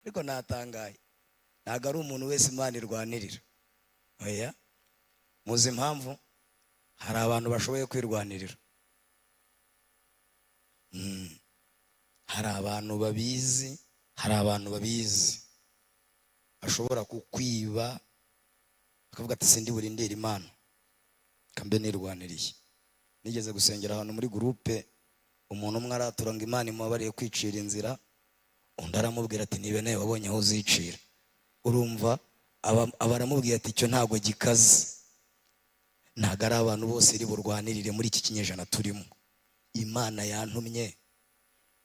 Ariko natangaye, ntabwo ari umuntu wese Imana irwanirira. Oya, muzi impamvu? Hari abantu bashoboye kwirwanirira. Hari abantu babizi, hari abantu babizi ashobora kukwiba akavuga ati: "Sindi burindire Imana, kambe nirwaniriye." Nigeze gusengera ahantu muri groupe, umuntu umwe aratura ngo Imana imubabariye kwicira inzira, undi aramubwira ati: "Niba nawe wabonye aho uzicira." Urumva aba aramubwiye ati: "Icyo ntabwo gikaze." Ntabwo ari abantu bose iri burwanirire muri iki kinyejana turimo. Imana yantumye,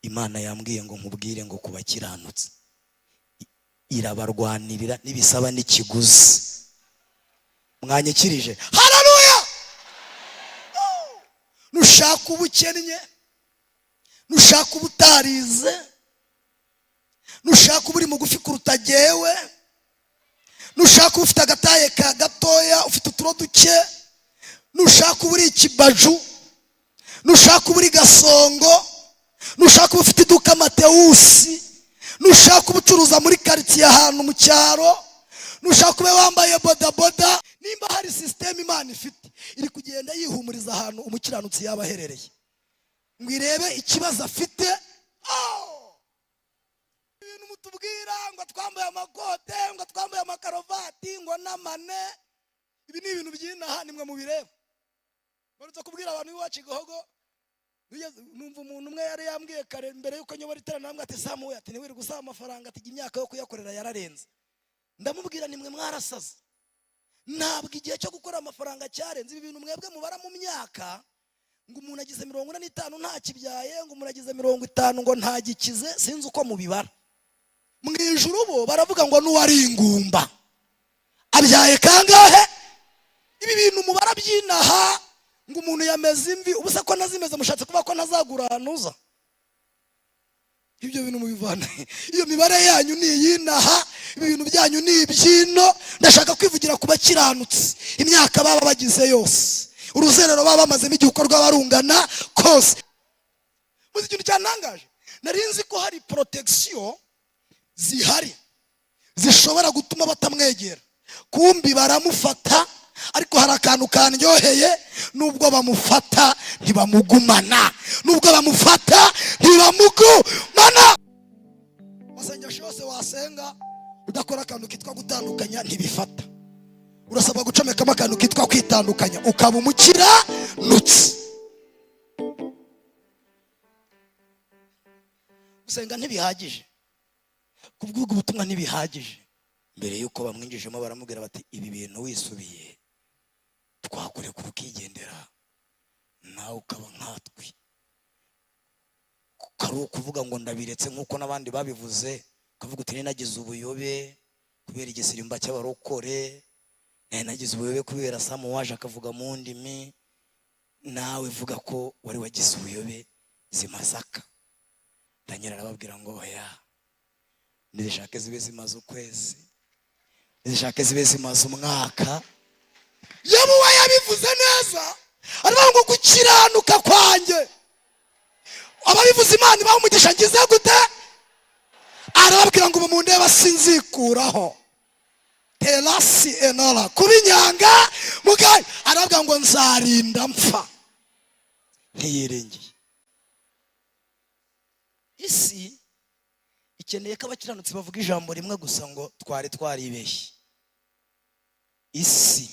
Imana yambwiye ngo nkubwire ngo ku bakiranutse irabarwanirira nibisaba n'ikiguzi. Mwanyikirije haleluya? Nushaka ubukennye, nushaka ubutarize, nushaka uba uri mugufi kuruta jyewe, nushaka uba ufite agataye ka gatoya, ufite uturo duke, nushaka uba uri ikibaju, nushaka uba uri gasongo, nushaka uba ufite iduka Matewusi, nushaka uba ucuruza muri karitsiye ahantu mu cyaro, nushaka ube wambaye bodaboda, nimba hari système Imana ifite, iri kugenda yihumuriza ahantu umukiranutsi yaba aherereye ngo irebe ikibazo afite. Oh! Ibintu mutubwira ngo twambaye amakote, ngo twambaye amakaruvati, ngo n'amane, ibi ni ibintu by'inaha, nimwe mubireba. Mperutse kubwira abantu b'iwacu i Gahogo, numva umuntu umwe yari yambwiye kare mbere yuko nyobora iteraniro, arambwira ati: "Samuwe," ati, "ntiwirirwe usaba amafaranga," ati, "imyaka yo kuyakorera yararenze." Ndamubwira: "Nimwe mwarasaze, ntabwo igihe cyo gukora amafaranga cyarenze." Ibi bintu mwebwe mubara mu myaka, ngo umuntu agize 45 ntakibyaye, ngo umuntu agize 50 ngo ntagikize, sinzi uko mubibara. Mu ijuru bo baravuga ngo n'uwari ingumba abyaye kangahe? Ibi bintu mubara byinaha, ngo umuntu yameze imvi, ubu se ko nazimeze mushatse kuvuga ko ntazagura ahantuza? Ibyo bintu mubivana, iyo mibare yanyu ni iy'inaha, ibi bintu byanyu ni iby'ino. Ndashaka kwivugira ku bakiranutsi, imyaka baba bagize yose, uruzerero baba bamazemo igihe uko rwaba rungana kose. Muzi ikintu cyantangaje? Nari nzi ko hari protection zihari zishobora gutuma batamwegera, kumbi baramufata. Ariko hari akantu kandyoheye: nubwo bamufata ntibamugumana, nubwo bamufata ntibamugumana. Amasengesho yose wasenga udakora akantu kitwa gutandukanya ntibifata. Urasabwa gucomekamo akantu kitwa kwitandukanya, ukaba umukiranutsi. Gusenga ntibihagije, kubw'ubwo ubutumwa ntibihagije. Mbere y'uko bamwinjijemo baramubwira bati: "Ibi bintu wisubiye twakurekura ukigendera, nawe ukaba nkatwe." Ari ukuvuga ngo ndabiretse nk'uko n'abandi babivuze, ukavuga uti: "Nagize ubuyobe kubera igisirimba cy'abarokore, nagize ubuyobe kubera Samu waje akavuga mu ndimi." Nawe vuga ko wari wagize ubuyobe zimasaka. Daniel arababwira ngo: "Oya, nizishake zibe zimaze ukwezi, nizishake zibe zimaze umwaka." Yabuwe yabivuze neza, aravuga ngo: "Gukiranuka kwanjye." Ababivuze Imana ibaha umugisha. Ngize gute? Arababwira ngo: "Ubu mundeba sinzikuraho terasi enora kuba inyanga mugayo." Arababwira ngo: "Nzarinda mpfa." Ntiyiringiye isi ikeneye ko abakiranutsi bavuga ijambo rimwe gusa ngo: "Twari twaribeshye." Isi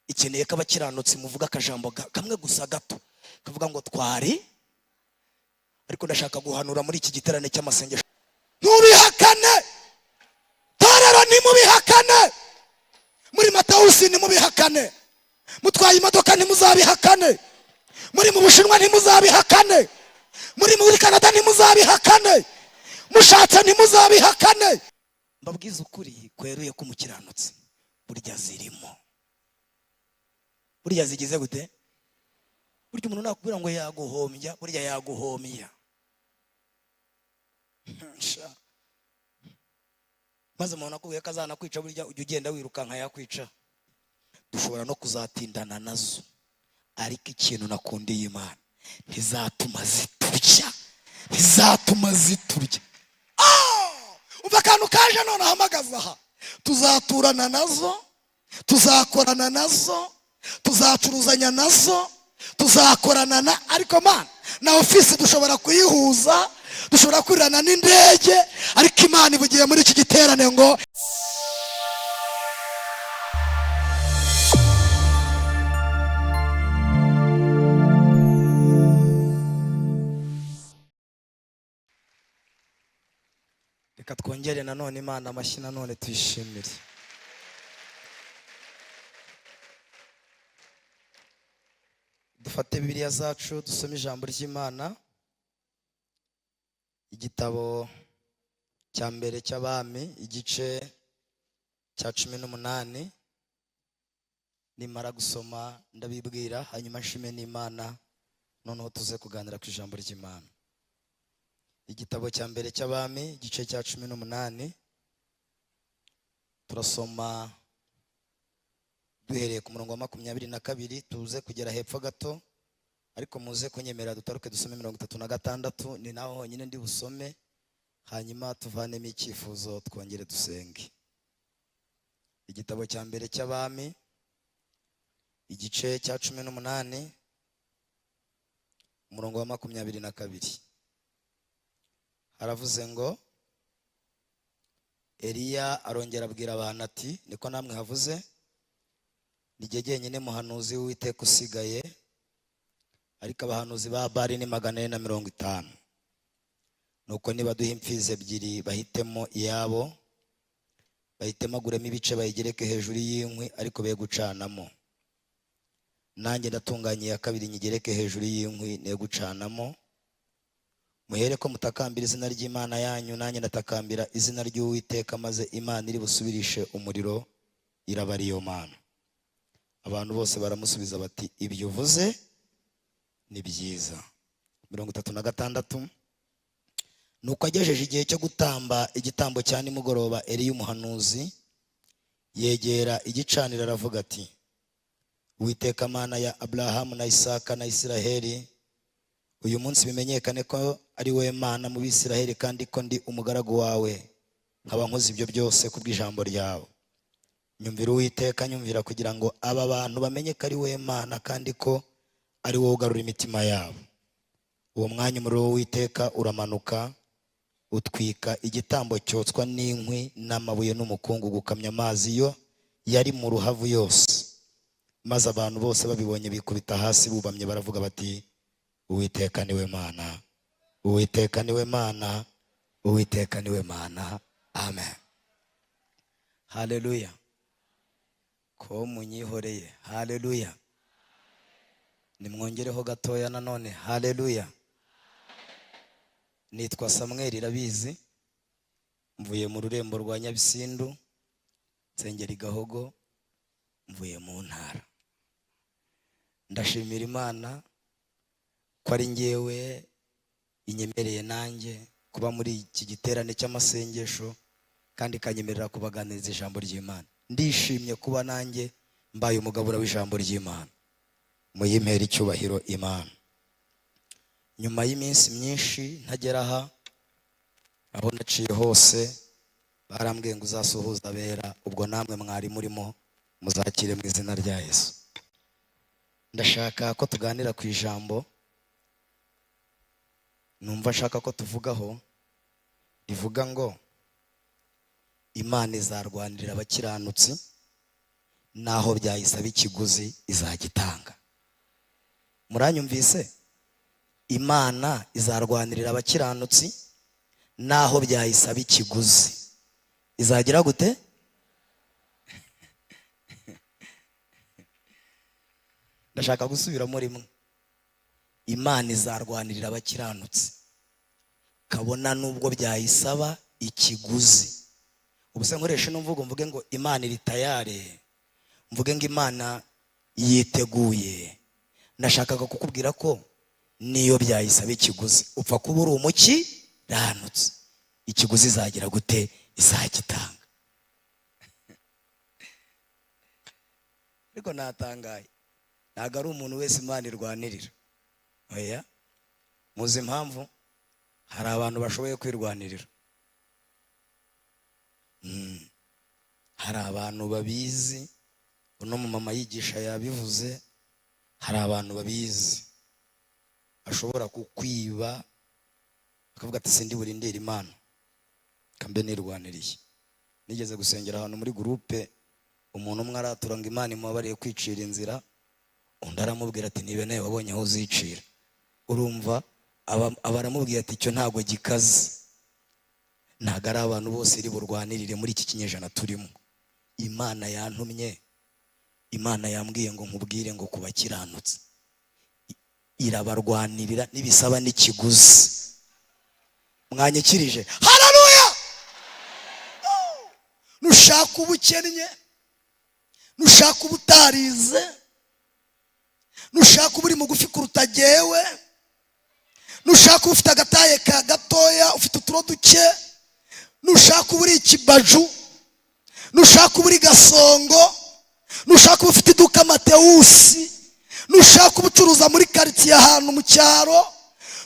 ikeneye ko abakiranutsi muvuga akajambo kamwe gusa gato kavuga ngo: "Twari." Ariko ndashaka guhanura muri iki giterane cy'amasengesho, ntubihakane. Torero, ntimubihakane. Muri Matawusi, ntimubihakane. Mutwaye imodoka, ntimuzabihakane. Muri mu Bushinwa, ntimuzabihakane. Muri Canada, ntimuzabihakane. Mushatse, ntimuzabihakane. Mbabwize ukuri kweruye ko umukiranutsi burya zirimo, burya zigize gute? Burya umuntu nakubwira ngo yaguhombya, burya yaguhombya. Sha. Maze umuntu akubwiye ko azanakwica, burya ujya ugenda wirukanka yakwica. Dushobora no kuzatindana nazo, ariko ikintu nakundiye Imana, ntizatuma ziturya, ntizatuma ziturya. Ah! Umva akantu kaje none ahamagaza aha: tuzaturana nazo, tuzakorana nazo, tuzacuruzanya nazo, tuzakorana na, ariko Mana, na ofisi dushobora kuyihuza, dushobora kurirana n'indege, ariko Imana ibugiye muri iki giterane ngo reka twongere nanone Imana amashyi, nanone tuyishimire. Dufate Bibiliya zacu, dusome ijambo ry'Imana, igitabo cya mbere cy'Abami, igice cya 18. Nimara gusoma ndabibwira, hanyuma nshime n'Imana, noneho tuze kuganira ku ijambo ry'Imana. Igitabo cya mbere cy'Abami, igice cya 18, turasoma duhereye ku murongo wa 22, tuze kugera hepfo gato, ariko muze kunyemerera dutaruke dusome 36, ni naho honyine ndi busome, hanyuma tuvanemo icyifuzo twongere dusenge. Igitabo cya mbere cy'Abami, igice cya 18, umurongo wa 22, haravuze ngo: Eliya arongera abwira abantu ati: "Niko namwe havuze? Ni jye jyenyine muhanuzi w'Uwiteka usigaye, ariko abahanuzi ba Bali ni 450. Nuko nibaduha imfizi ebyiri, bahitemo iyabo, bayitemaguremo ibice, bayigereke hejuru y'inkwi, ariko be gucanamo. Nanjye ndatunganya iya kabiri, nyigereke hejuru y'inkwi, ne gucanamo. Muhere ko mutakambira izina ry'Imana yanyu, nanjye ndatakambira izina ry'Uwiteka, maze Imana iri busubirishe umuriro iraba ariyo Mana." Abantu bose baramusubiza bati: "Ibyo uvuze ni byiza." 36: Nuko agejeje igihe cyo gutamba igitambo cya nimugoroba, Eliya umuhanuzi yegera igicaniro, aravuga ati: "Uwiteka Mana ya Aburahamu na Isaka na Isiraheli, uyu munsi bimenyekane ko ari wowe Mana mu Bisiraheli, kandi ko ndi umugaragu wawe, nkaba nkoze ibyo byose kubw'ijambo ryawe. Nyumvira, Uwiteka, nyumvira, kugira ngo aba bantu bamenye ko ari wowe Mana, kandi ko ari wowe ugarura imitima yabo." Uwo mwanya umuriro w'Uwiteka uramanuka, utwika igitambo cyotswa n'inkwi n'amabuye n'umukungugu, ukamya amazi yo yari mu ruhavu yose. Maze abantu bose babibonye bikubita hasi bubamye, baravuga bati: "Uwiteka niwe Mana, Uwiteka niwe Mana, Uwiteka niwe Mana." Amen, haleluya. Ko munyihoreye? Haleluya. Nimwongereho gatoya nanone, haleluya. Nitwa Samweli Irabizi, mvuye mu rurembo rwa Nyabisindu, nsengera i Gahogo, mvuye mu ntara. Ndashimira Imana ko ari ngewe inyemereye nanjye kuba muri iki giterane cy'amasengesho, kandi ikanyemerera kubaganiriza ijambo ry'Imana. Ndishimye kuba nanjye mbaye umugabura w'ijambo ry'Imana. Muyimpera icyubahiro Imana. Nyuma y'iminsi myinshi ntagera aha, aho naciye hose barambwiye ngo uzasuhuza abera. Ubwo namwe mwari murimo, muzakire mu izina rya Yesu. Ndashaka ko tuganira ku ijambo numva nshaka ko tuvugaho, rivuga ngo: Imana izarwanirira abakiranutsi, naho byayisaba ikiguzi izagitanga. Muranyumvise? Imana izarwanirira abakiranutsi, naho byayisaba ikiguzi izagira gute? Ndashaka gusubiramo rimwe: Imana izarwanirira abakiranutsi, kabona nubwo byayisaba ikiguzi. Ubu se nkoresha ino mvugo, mvuge ngo Imana iri tayari, mvuge ngo Imana yiteguye? Ndashakaga kukubwira ko niyo byayisaba ikiguzi, upfa kuba uri umukiranutsi, ikiguzi izagira gute? Izagitanga. Ariko natangaye, ntabwo ari umuntu wese Imana irwanirira. Oya. Muzi impamvu? Hari abantu bashoboye kwirwanirira. Hari abantu babizi, uno mumama yigisha yabivuze. Hari abantu babizi, ashobora kukwiba akavuga ati: "Sindi burindire Imana, kambe nirwaniriye." Nigeze gusengera ahantu muri groupe, umuntu umwe aratura ngo Imana imubabariye kwicira inzira, undi aramubwira ati: "Niba nawe wabonye aho uzicira." Urumva aba aramubwiye ati: "Icyo ntabwo gikaze." Ntabwo ari abantu bose iri burwanirire muri iki kinyejana turimo. Imana yantumye, Imana yambwiye ngo nkubwire ngo ku bakiranutse irabarwanirira nibisaba n'ikiguzi. Mwanyikirije haleluya? Nushaka ubukennye, nushaka ubutarize, nushaka uba uri mugufi kuruta jyewe, nushaka uba ufite agataye ka gatoya, ufite uturo duke, nushaka uba uri ikibaju, nushaka uba uri gasongo, nushaka uba ufite iduka Matewusi, nushaka uba ucuruza muri karitsiye ahantu mu cyaro,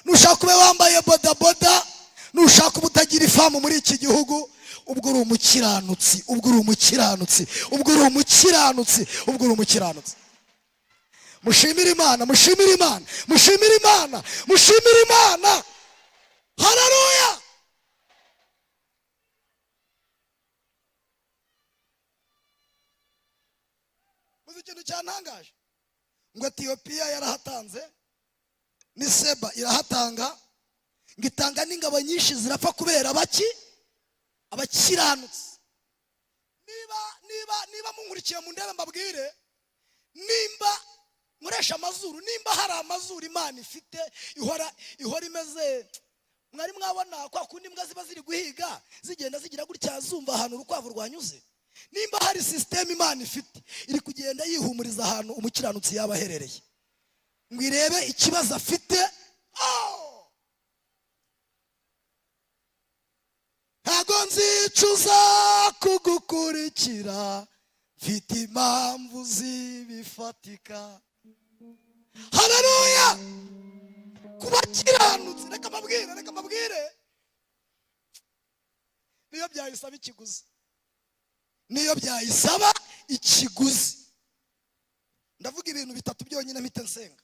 nushaka ube wambaye bodaboda, nushaka uba utagira ifamu muri iki gihugu, ubwo uri umukiranutsi, ubwo uri umukiranutsi, ubwo uri umukiranutsi, ubwo uri umukiranutsi. Mushimire Imana, mushimire Imana, mushimire Imana, mushimire Imana! Haleluya! Muzi ikintu cyantangaje? Ngo Etiyopiya yarahatanze, ni Seba irahatanga, ngo itanga n'ingabo nyinshi, zirapfa kubera baki? Abakiranutsi. Niba munkurikiye mu ndebe, mbabwire, nimba nkoresha amazuru, nimba hari amazuru Imana ifite, ihora imeze, mwari mwabona kwa kundi imbwa ziba ziri guhiga, zigenda zigira gutya, zumva ahantu urukwavu rwanyuze? Nimba hari système Imana ifite, iri kugenda yihumuriza ahantu umukiranutsi yaba aherereye ngo irebe ikibazo afite. Oh! Ntago nzicuza kugukurikira, mfite impamvu zibifatika. Haleluya! Ku bakiranutsi, reka mbabwire, reka mbabwire, niyo byayisaba ikiguzi, niyo byayisaba ikiguzi. Ndavuga ibintu bitatu byonyine mpite nsenga.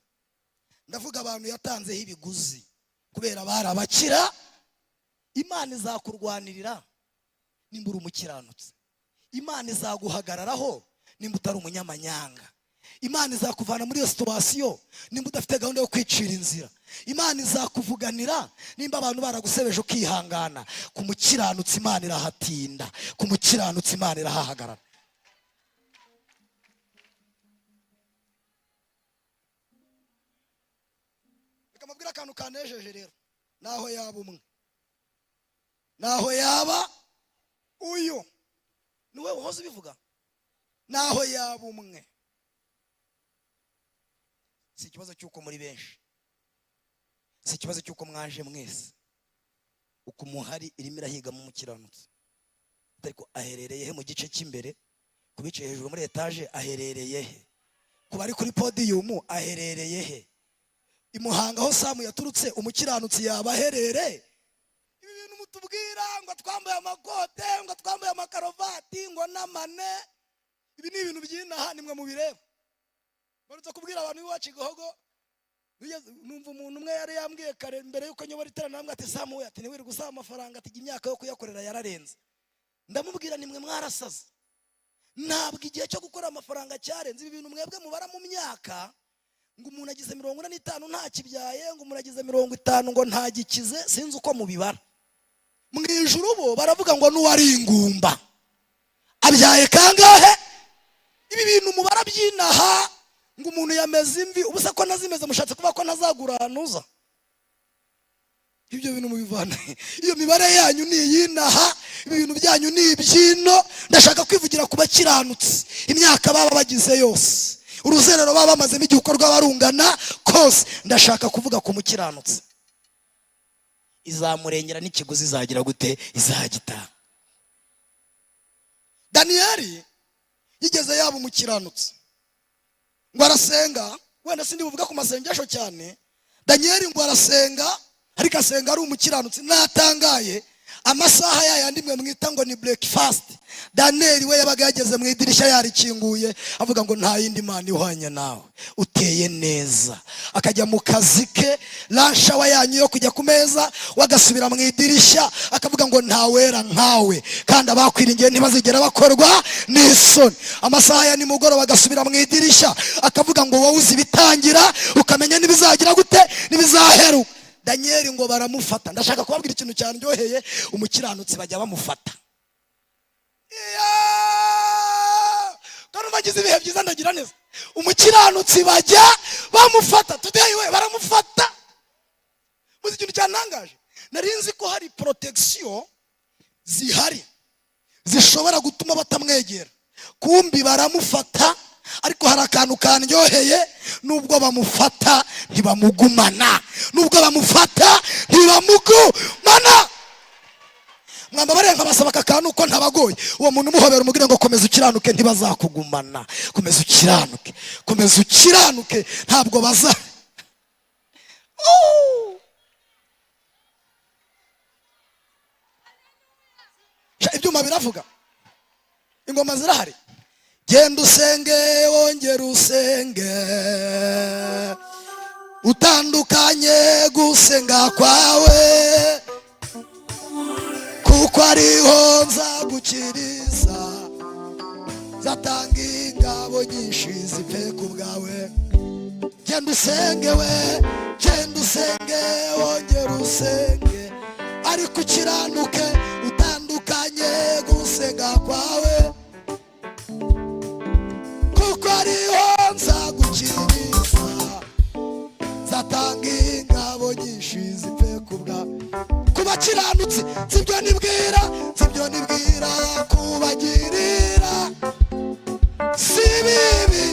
Ndavuga abantu yatanzeho ibiguzi kubera barabakira. Imana izakurwanirira nimba uri umukiranutsi. Imana izaguhagararaho nimba utari umunyamanyanga. Imana izakuvana muri iyo situation nimba udafite gahunda yo kwicira inzira. Imana izakuvuganira nimba abantu baragusebeje ukihangana. Ku mukiranutsi Imana irahatinda, ku mukiranutsi Imana irahahagarara. Reka mbabwire akantu kanejeje rero. Naho yaba umwe, naho yaba uyu niwe uhoze ubivuga, naho yaba umwe, si ikibazo cy'uko muri benshi, si ikibazo cy'uko mwaje mwese. Uko muhari, irimo irahigamo umukiranutsi. Ariko aherereye he? Mu gice cy'imbere, ku bicaye hejuru muri etaje aherereye he? Ku bari kuri podium aherereye he? I Muhanga aho Samu yaturutse, umukiranutsi yaba aherere? Ibi bintu mutubwira ngo twambaye amakote, ngo twambaye amakaruvati, ngo n'amane, ibi ni ibintu by'inaha, nimwe mubireba. Barutse kubwira abantu b'iwacu i Gahogo. Numva umuntu umwe yari yambwiye kare mbere yuko nyobora iteraniro, ati: "Samu we," ati, "ntiwirirwe usaba amafaranga," ati, "imyaka yo kuyakorera yararenze." Ndamubwira: "Nimwe mwarasaze, ntabwo igihe cyo gukora amafaranga cyarenze." Ibi bintu mwebwe mubara mu myaka, ngo umuntu agize 45 ntakibyaye, ngo umuntu agize 50 ngo ntagikize, sinzi uko mubibara. Mu ijuru bo baravuga ngo n'uwari ingumba abyaye kangahe? Ibi bintu mubara by'inaha, ngo umuntu yameze imvi, ubu se ko nazimeze mushatse kuvuga ko ntazaguranuza? Ibyo bintu mubivana, iyo mibare yanyu ni iy'inaha, ibi bintu byanyu ni iby'ino. Ndashaka kwivugira ku bakiranutsi, imyaka baba bagize yose, uruzerero baba bamazemo igihe uko rwaba rungana kose, ndashaka kuvuga ku mukiranutsi. Izamurengera n'ikiguzi izagira gute? Izagitanga. Daniyeli yigeze yaba umukiranutsi, ngo arasenga. Wenda sindi buvuga ku masengesho cyane. Daniyeli ngo arasenga, ariko asenga ari umukiranutsi. Natangaye, amasaha yayandi mwe mwita ngo ni breakfast, Daniyeli we yabaga yageze mu idirishya yarikinguye, avuga ngo nta yindi mana ihwanye nawe, uteye neza. Akajya mu kazi ke, lunch hour yanyu yo kujya ku meza, wagasubira mu idirishya akavuga ngo ntawera nkawe, kandi abakwiringiye ntibazigera bakorwa n'isoni. Amasaha ya nimugoroba agasubira mu idirishya akavuga ngo wowe uzi ibitangira, ukamenya n'ibizagira gute, n'ibizaheruka. Daniyeli ngo baramufata. Ndashaka kubabwira ikintu cyaryoheye: umukiranutsi bajya bamufata. Iya! Kandi bagize ibihe byiza, ndagira neza. Umukiranutsi bajya bamufata. Today we baramufata. Muzi ikintu cyantangaje? Nari nzi ko hari protection zihari zishobora gutuma batamwegera. Kumbi baramufata. Ariko hari akantu kandyoheye: nubwo bamufata ntibamugumana, nubwo bamufata ntibamugumana. Mwambabariye nkabasaba aka kantu ko ntabagoye. Uwo muntu umuhobera, umubwire ngo komeza ukiranuke, ntibazakugumana. Komeza ukiranuke, komeza ukiranuke, ntabwo baza. Oh! Sha, ibyuma biravuga, ingoma zirahari. Genda usenge, wongere usenge, utandukanye gusenga kwawe, kuko ariho nzagukiriza, zatanga ingabo nyinshi zipfe ku bwawe. Genda usenge we, genda usenge, wongere usenge, ariko ukiranuke, utandukanye gusenga kwawe, kuko ariho nzagukiriza, zatanga ingabo nyinshi zipfe ku bwawe. Ku bakiranutsi sibyo nibwira, sibyo nibwira kubagirira, si bibi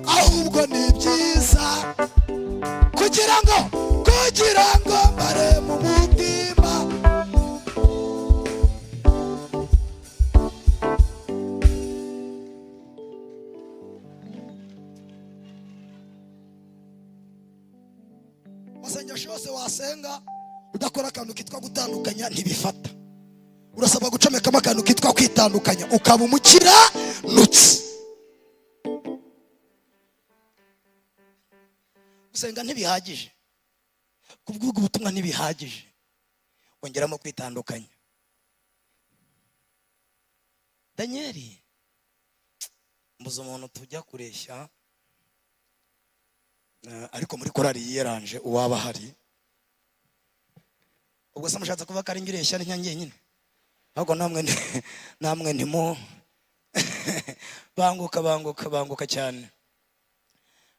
ahubwo ni byiza, kugira ngo mbare mu mutima. Masengesho yose wasenga udakora akantu kitwa gutandukanya ntibifata. Urasabwa gucomekamo akantu kitwa kwitandukanya, ukaba umukiranutsi. Gusenga ntibihagije, kuvuga ubutumwa ntibihagije, ongeramo kwitandukanya. Daniel, mbuze umuntu tujya kureshya, ariko muri korali yiyeranje uwaba ahari. Ubwo se mushatse kuvuga ko ari njye ureshya n'inyange nyine? Ahubwo namwe ndimo banguka, banguka, banguka cyane.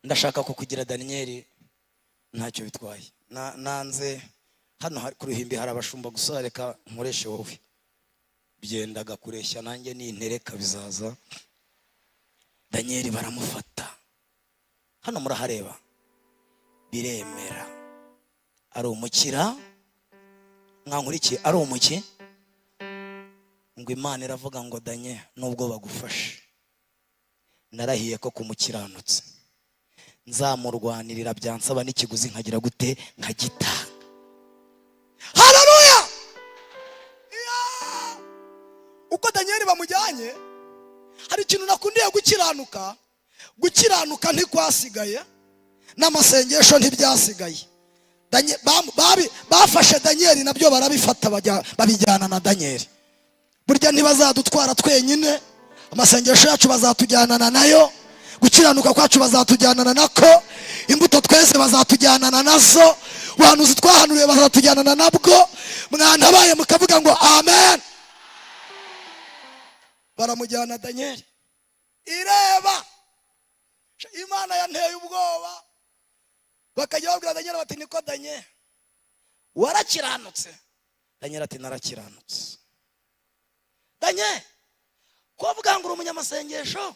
Ndashaka kukugira Daniyeli, ntacyo bitwaye. Nanze hano ku ruhimbi hari abashumba gusa, reka nkoreshe wowe. Byendaga kureshya nanjye nintereka bizaza. Daniyeli baramufata. Hano murahareba, biremera ari umukira. Mwankurikiye? Ari umuki. Ngo Imana iravuga ngo: "Danye, nubwo bagufashe, narahiye ko kumukiranutse nzamurwanirira, byansaba n'ikiguzi nkagira gute? Nkagitanga." Haleluya! Uko Daniyeli bamujyanye, hari ikintu nakundiye gukiranuka. Gukiranuka ntikwasigaye, n'amasengesho ntibyasigaye. Bafashe Daniyeli, nabyo barabifata, babijyana na Daniyeli. Burya ntibazadutwara twenyine. Amasengesho yacu bazatujyanana nayo, gukiranuka kwacu bazatujyanana nako, imbuto twese bazatujyanana nazo, ubuhanuzi twahanuriye bazatujyanana nabwo. Mwantabaye mukavuga ngo amen. Baramujyana Daniyeli ireba. Imana yanteye ubwoba. Bakajya babwira Daniyeli bati: "Niko Daniyeli, warakiranutse?" Daniyeli ati: "Narakiranutse." "Daniyeli, kuvuga ngo uri umunyamasengesho,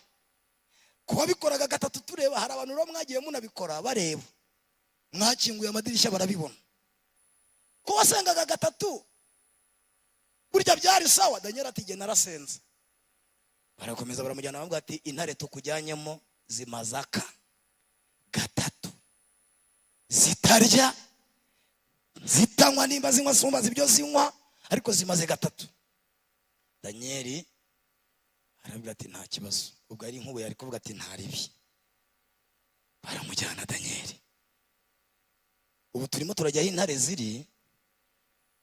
kuba bikoraga gatatu tureba, hari abantu rero mwagiye munabikora bareba, mwakinguye amadirishya barabibona ko wasengaga gatatu, burya byari sawa?" Daniyeli ati: "Jye narasenze." Barakomeza baramujyana, bavuga ati: "Intare tukujyanyemo zimazaka gatatu zitarya, zitanywa, nimba zinywa sumbaza ibyo zinywa, ariko zimaze gatatu." Daniyeli Arabwira ati: "Nta kibazo." Ubwo ari nk'ubu yari kuvuga ati: "Nta ribi." Baramujyana Daniel. Ubu turimo turajya aho intare ziri.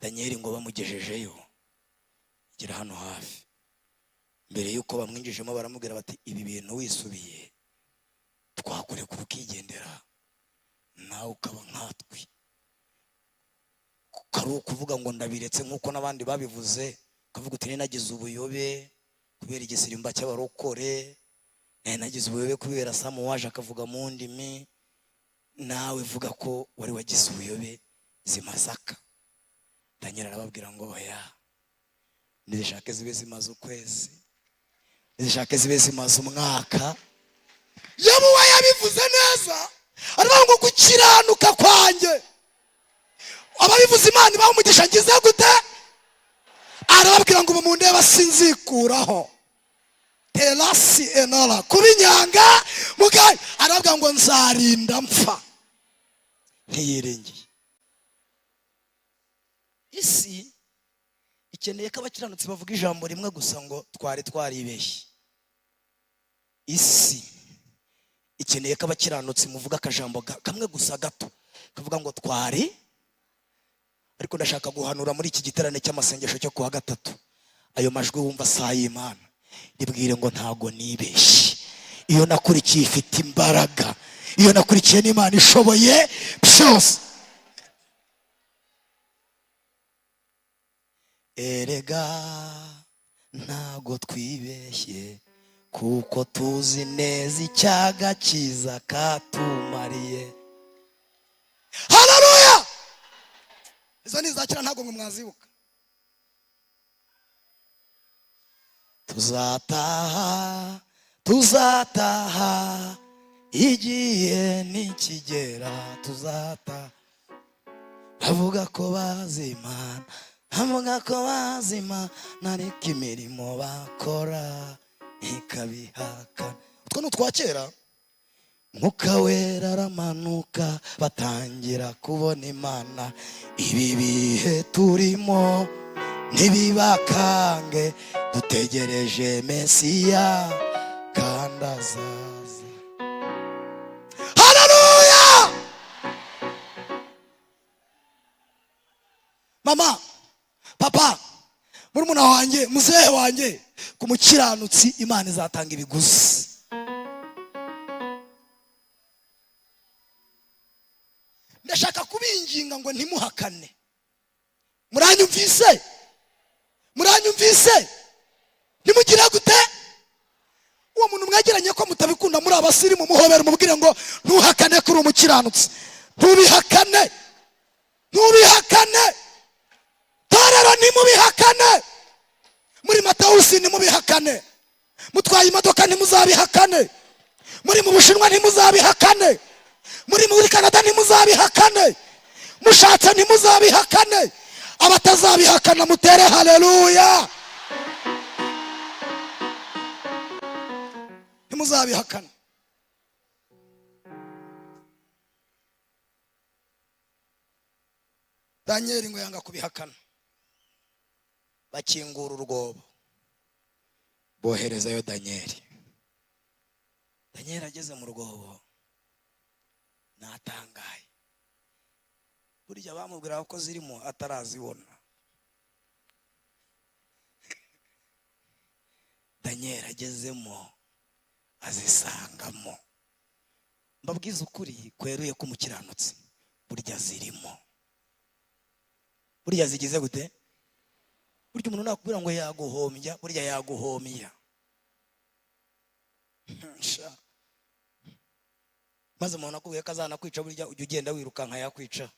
Daniel ngo bamugejejeyo, igera hano hafi, mbere y'uko bamwinjijemo baramubwira bati: "Ibi bintu wisubiye twakurekura ukigendera, nawe ukaba nkatwe." Kari ukuvuga ngo ndabiretse nk'uko n'abandi babivuze, ukavuga uti: "Nagize ubuyobe kubera igisirimba cy'abarokore, nagize ubuyobe kubera Samu waje akavuga mu ndimi." Nawe vuga ko wari wagize ubuyobe zimasaka. Daniel arababwira ngo: "Oya, nizishake zibe zimaze ukwezi, nizishake zibe zimaze umwaka." Yobuwa yabivuze neza, aravuga ngo: "Gukiranuka kwanjye," ababivuze Imana ibaha umugisha, ngize gute? Arababwira ngo: "Ubu mundeba sinzikuraho terasi enora kuba inyanga mugayo." Arababwira ngo: "Nzarinda mpfa." Ntiyiringiye isi. Ikeneye ko abakiranutsi bavuga ijambo rimwe gusa ngo: "Twari twaribeshye." Isi ikeneye ko abakiranutsi muvuga akajambo kamwe gusa gato kavuga ngo: "Twari." Ariko ndashaka guhanura muri iki giterane cy'amasengesho cyo kuwa gatatu, ayo majwi wumva saa y'Imana, ribwire ngo: "Ntago nibeshye. Iyo nakurikiye ifite imbaraga, iyo nakurikiye n'Imana ishoboye byose." Erega ntago twibeshye, kuko tuzi neza icyaga cyiza katumariye. Haleluya! Izo ni iza kera, ntabwo mwe mwazibuka. Tuzataha, tuzataha, igihe nikigera tuzataha. Bavuga ko bazi Imana, bavuga ko bazi Imana, ariko imirimo bakora ikabihakana. Utwo ni utwa kera. Mwuka Wera aramanuka, batangira kubona Imana. Ibi bihe turimo ntibibakange, dutegereje Mesiya kandi azaza. Haleluya! Mama, papa, murumuna wanjye, muzehe wanjye, ku mukiranutsi Imana izatanga ibiguzi. Ndashaka kubinginga ngo ntimuhakane. Muranyumvise? Muranyumvise? Ntimugire gute? Uwo muntu mwegeranye ko mutabikunda, muri abasirimu, muhobera, umubwire ngo: "Ntuhakane ko uri umukiranutsi, ntubihakane, ntubihakane." Torero, ntimubihakane. Muri Matawusi, ntimubihakane. Mutwaye imodoka, ntimuzabihakane. Muri mu Bushinwa, ntimuzabihakane. Muri Canada, ntimuzabihakane. Mushatse, ntimuzabihakane. Abatazabihakana mutere haleluya. Ntimuzabihakane. Daniel ngo yanga kubihakana, bakingura urwobo, boherezayo Daniel. Daniel ageze mu rwobo natangaye. Burya bamubwira ko zirimo atarazibona. Daniel agezemo azisangamo. Mbabwiza ukuri kweruye ko umukiranutsi burya zirimo, burya zigize gute? Burya umuntu nakubwira ngo yaguhombya, burya yaguhombya. Sha. Maze umuntu akubwiye ko azanakwica, burya ujya ugenda wirukanka yakwica.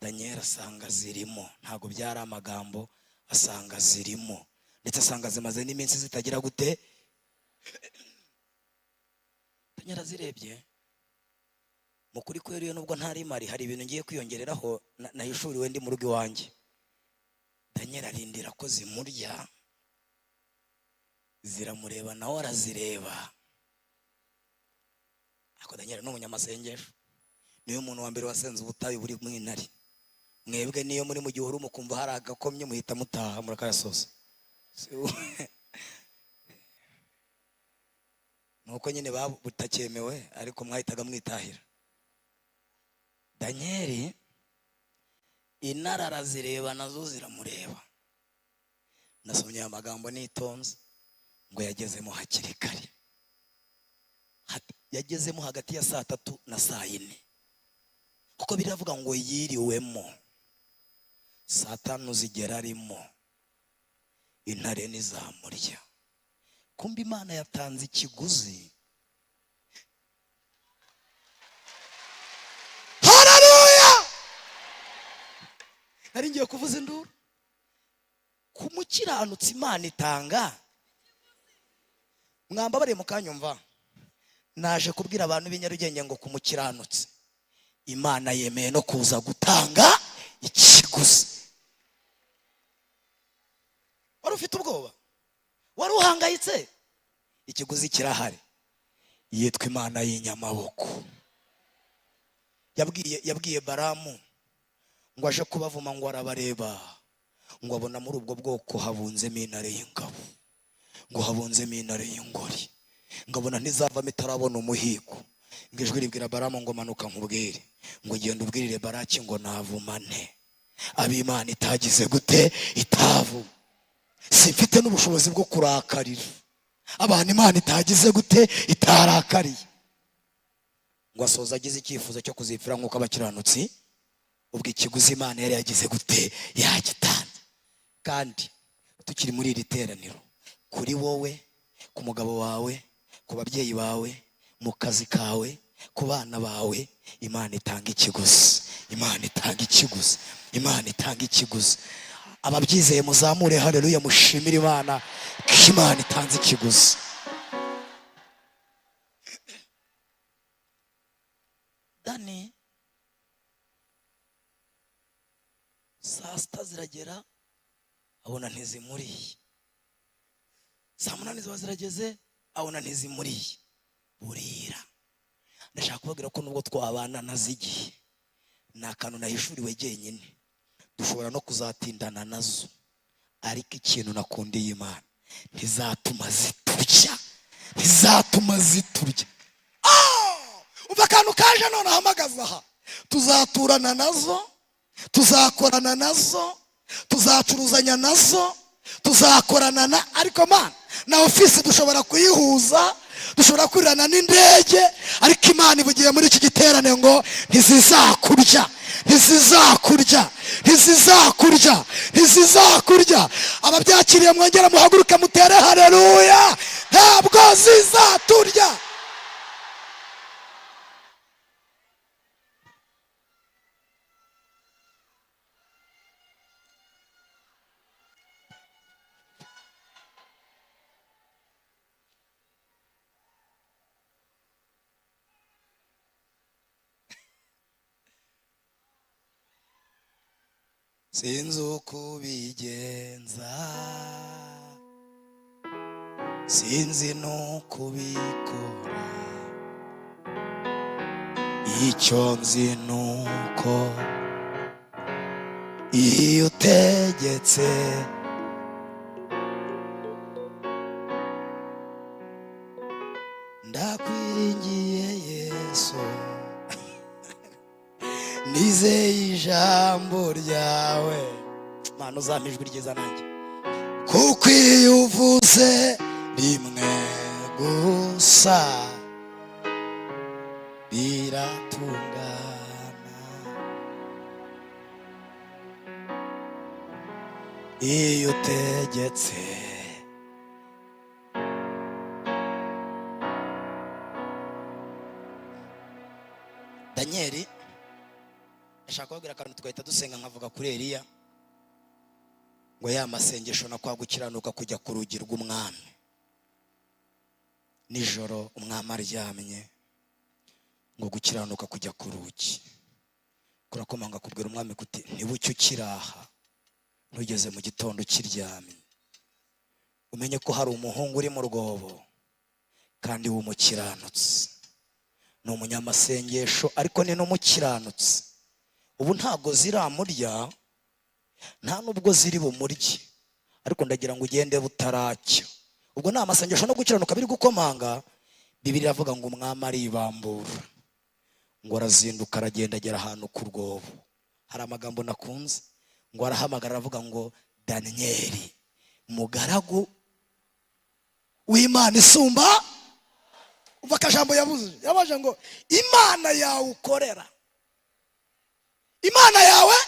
Daniel asanga zirimo, ntabwo byari amagambo, asanga zirimo, ndetse asanga zimaze n'iminsi zitagira gute. Daniel azirebye mu kuri kweruye, nubwo ntari mari, hari ibintu ngiye kwiyongereraho nahishuriwe ndi mu rugo iwanjye. Daniel arindira ko zimurya, ziramureba, nawe arazireba. Ariko Daniel ni umunyamasengesho, niwe muntu wa mbere wasenze ubutayu buri mu intare. Mwebwe niyo muri mu gihuru mukumva hari agakomye, muhita mutaha murakayasoza. Nuko nyine butakemewe, ariko mwahitaga mwitahira. Daniyeli, intare arazireba, nazo ziramureba. Nasomye aya magambo nitonze, ngo yagezemo hakiri kare. Yagezemo hagati ya saa 3 na saa 4, kuko biravuga ngo yiriwemo saa 5 zigera arimo, intare ntizamurya. Kumbe Imana yatanze ikiguzi. Haleluya! Nari ngiye kuvuza induru. Ku mukiranutsi Imana itanga. Mwambabariye mukanyumva, naje kubwira abantu b'i Nyarugenge ngo ku mukiranutsi Imana yemeye no kuza gutanga ikiguzi. Wari ufite ubwoba, wari uhangayitse, ikiguzi kirahari. Yitwa Imana y'inyamaboko. Yabwiye Baramu ngo aje kubavuma, ngo arabareba, ngo abona muri ubwo bwoko habunzemo intare y'ingabo, ngo habunzemo intare y'ingori, ngo abona ntizavamo itarabona umuhigo. Ngo ijwi ribwira Baramu ngo manuka nkubwire, ngo genda ubwirire Baraki ngo navumane ab'Imana itagize gute, itavuma. Simfite n'ubushobozi bwo kurakarira abantu Imana itagize gute, itarakariye. Ngo asoza agize icyifuzo cyo kuzipfira nk'uko abakiranutsi, ubwo ikiguzi Imana yari yagize gute, yagitanze. Kandi tukiri muri iri teraniro, kuri wowe, ku mugabo wawe, ku babyeyi bawe, mu kazi kawe, ku bana bawe, Imana itanga ikiguzi. Imana itanga ikiguzi. Imana itanga ikiguzi. Ababyizeye muzamure haleluya, mushimire Imana ko Imana itanze ikiguzi. Dani saa 6 ziragera abona ntizimuriye, saa 8 ziba zirageze abona ntizimuriye, burira. Ndashaka kubabwira ko nubwo twabana nazo igihe, ni akantu nahishuriwe jyenyine, dushobora no kuzatindana nazo, ariko ikintu nakundiye Imana, ntizatuma ziturya, ntizatuma ziturya. Umva akantu kaje none ahamagaza aha, tuzaturana nazo, tuzakorana nazo, tuzacuruzanya nazo, tuzakorana na, ariko Mana na ofisi dushobora kuyihuza, dushobora kurirana n'indege, ariko Imana ivugiye muri iki giterane ngo ntizizakurya, ntizizakurya, ntizizakurya, ntizizakurya. Ababyakiriye mwongere muhaguruke mutere haleluya, ntabwo zizaturya. Sinzi uko ubigenza, sinzi n'uko ubikora, icyo nzi nuko iyo utegetse ndakwiringiye Yesu, nizeye ijambo ryawe. Mana uzampa ijwi ryiza nanjye, kuko iyo uvuze rimwe gusa biratungana. Iyo utegetse Daniel, ndashaka kubabwira akantu tugahita dusenga, nkavuga kuri Eliya ngo ya masengesho na kwa gukiranuka kujya ku rugi rw'umwami nijoro umwami aryamye, ngo gukiranuka kujya ku rugi kurakomanga kubwira umwami kuti ntibucye ukiraha, ntugeze mu gitondo ukiryamye, umenye ko hari umuhungu uri mu rwobo kandi w'umukiranutsi. Ni umunyamasengesho ariko ni n'umukiranutsi. Ubu ntabwo ziramurya, nta nubwo ziri bumurye, Ariko ndagira ngo ugende butaracya. Ubwo ni amasengesho no gukiranuka biri gukomanga. Bibiliya iravuga ngo umwami aribambura, ngo arazinduka, aragenda, agera ahantu ku rwobo. Hari amagambo nakunze, ngo arahamagara, aravuga ngo: "Daniyeli, mugaragu w'Imana isumba." Umva akajambo yabuze, yabaje ngo: "Imana yawe ukorera, Imana yawe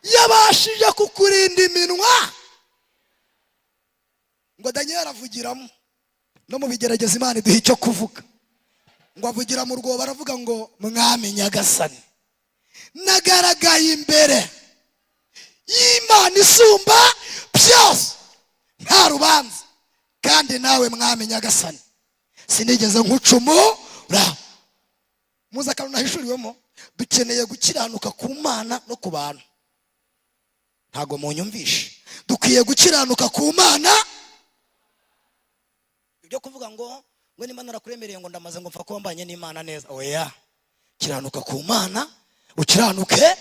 yabashije kukurinda iminwa." Ngo Daniyeli avugiramo. No mu bigerageza Imana iduha icyo kuvuga. Ngo avugira mu rwobo, aravuga ngo: "Mwami nyagasani, nagaragaye imbere y'Imana isumba byose nta rubanza, kandi nawe mwami nyagasani sinigeze nkucumura." Muzi akantu nahishuriwemo? Dukeneye gukiranuka ku Mana no ku bantu. Ntabwo munyumvishe. Dukwiye gukiranuka ku Mana. Ibyo kuvuga ngo niba narakuremereye, ngo ndamaze, ngo mfa kuba mbanye n'Imana neza, oya. Kiranuka ku Mana, ukiranuke.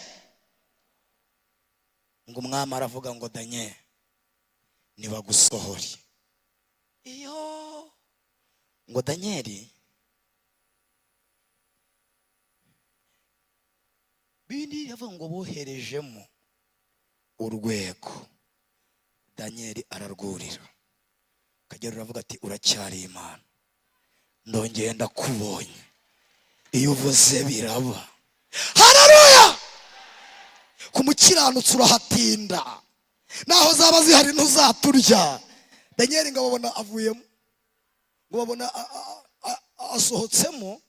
Ngo umwami aravuga ngo: "Danye, nibagusohore." Iyo ngo Danyeli, bindi yavuga ngo boherejemo urwego, Danyeli ararwurira. Kagera uravuga ati: "Uracyari Imana, ndongeye ndakubonye, iyo uvuze biraba." Hararuya! Ku mukiranutsi urahatinda, naho zaba zihari ntuzaturya. Danyeli ngo babona avuyemo, ngo babona asohotsemo,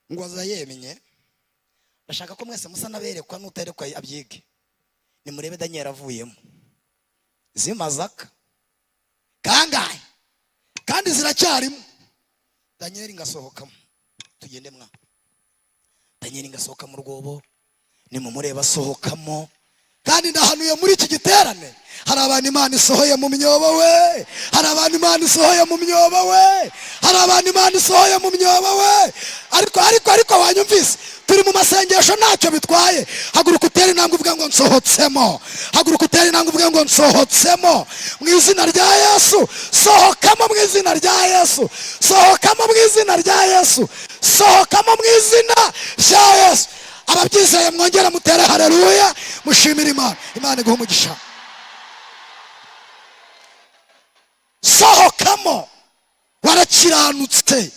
ngo aza yemye. Ndashaka ko mwese musa n'aberekwa, n'uterekwa abyige. Nimurebe Danyeli avuyemo, zimazaka kangahe kandi ziracyarimo. Danyeli ngasohokamo, tugende mwa. Danyeli ngasohoka mu rwobo, nimumureba asohokamo. Kandi ndahanuye, muri iki giterane hari abantu Imana isohoye mu myobo we, hari abantu Imana isohoye mu myobo we, hari abantu Imana isohoye mu myobo we. Ariko wanyumvise, turi mu masengesho, ntacyo bitwaye. Haguruka utere intambwe uvuge ngo: "Nsohotsemo." Haguruka utere intambwe uvuge ngo: "Nsohotsemo mu izina rya Yesu." Sohokamo mu izina rya Yesu, sohokamo mu izina rya Yesu, sohokamo mu izina rya Yesu. Ababyizeye mwongere mutere haleluya, mushimire Imana. Imana iguhe umugisha. Sohokamo, warakiranutse,